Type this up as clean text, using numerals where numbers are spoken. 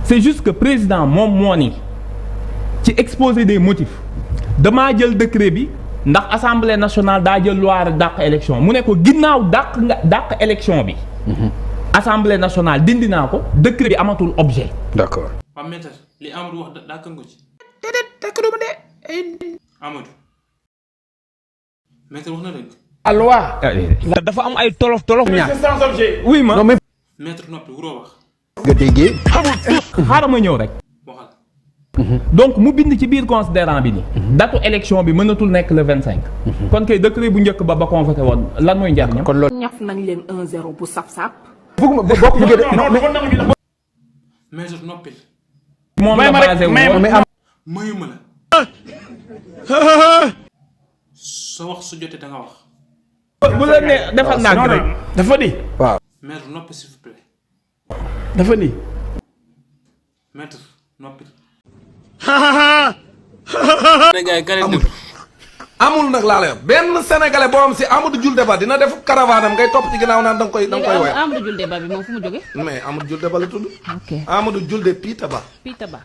c'est juste que président moom moo ni ci exposé des motifs damaa jël décret bi ndax assemblée nationale daa jël loi dàq élection mu ne ko ginnaaw dàq élection bi. assemblée nationale dindi naa ko décret bi amatul objet. d'accord. waaw maître li Amadou wax daa kën ko ci. déedéet dëkk de Amadou maître wax na dëgg. la loi. dafa am ay tolof ñaar. c'est sans objet. oui ma maître noppi wuroo wax. nga déggee. xaaral ma ñëw rek. waxal. donc mu bind ci biir considérant bi ni datu élection bi mënatul nekk le 25. kon kay décret bu njëkk ba convoqué woon lan mooy njariñam. kon loolu. ñaf nañ leen 1-0 bu sap-sap. bëgguma boo ko bëggee de maître noppil. moom la basé wu mayuma la. sa wax su jotee da nga wax. bu la nee defal naa rek. dafa ni. waaw. maître noppi s'il vous plaît. dafa ni. maître noppil. amul nag laa lay wax benn sénégalais boo am si Amadou Julde Ba dina def caravane am ngay topp ci ginnaaw naan da nga koy woy. Amadou Julde Ba bi moom fu mu jógee. mais Amadou Julde Ba la tudd. ok Amadou Julde Piita Ba. Pita Ba.